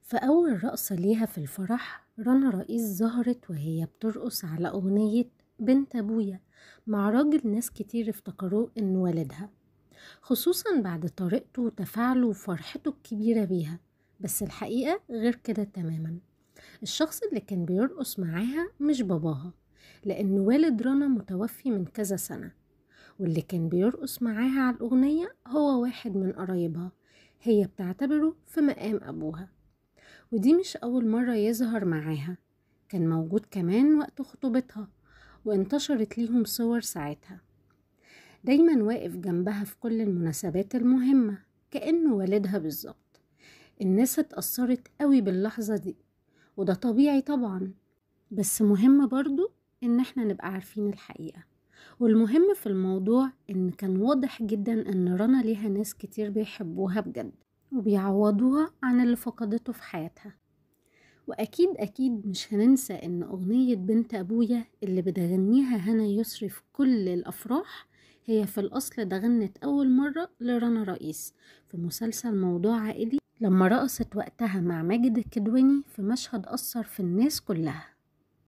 في أول رقصة ليها في الفرح رنا رئيس ظهرت وهي بترقص على أغنية بنت أبويا مع راجل ناس كتير افتكروه إنه والدها، خصوصا بعد طريقته وتفاعله وفرحته الكبيرة بيها. بس الحقيقة غير كده تماما. الشخص اللي كان بيرقص معاها مش باباها، لأن والد رنا متوفي من كذا سنة، واللي كان بيرقص معاها على الأغنية هو واحد من قرايبها، هي بتعتبره في مقام أبوها. ودي مش أول مرة يظهر معاها، كان موجود كمان وقت خطوبتها وانتشرت ليهم صور ساعتها. دايما واقف جنبها في كل المناسبات المهمة كأنه والدها بالظبط. الناس اتأثرت قوي باللحظة دي، وده طبيعي طبعا، بس مهم برضو إن احنا نبقى عارفين الحقيقة. والمهم في الموضوع إن كان واضح جدا إن رنا ليها ناس كتير بيحبوها بجد وبيعوضوها عن اللي فقدته في حياتها. وأكيد أكيد مش هننسى إن أغنية بنت أبويا اللي بتغنيها هنا يسري في كل الأفراح هي في الأصل ده غنت أول مرة لرنا رئيس في مسلسل موضوع عائلي، لما رقصت وقتها مع ماجد الكدواني في مشهد أثر في الناس كلها.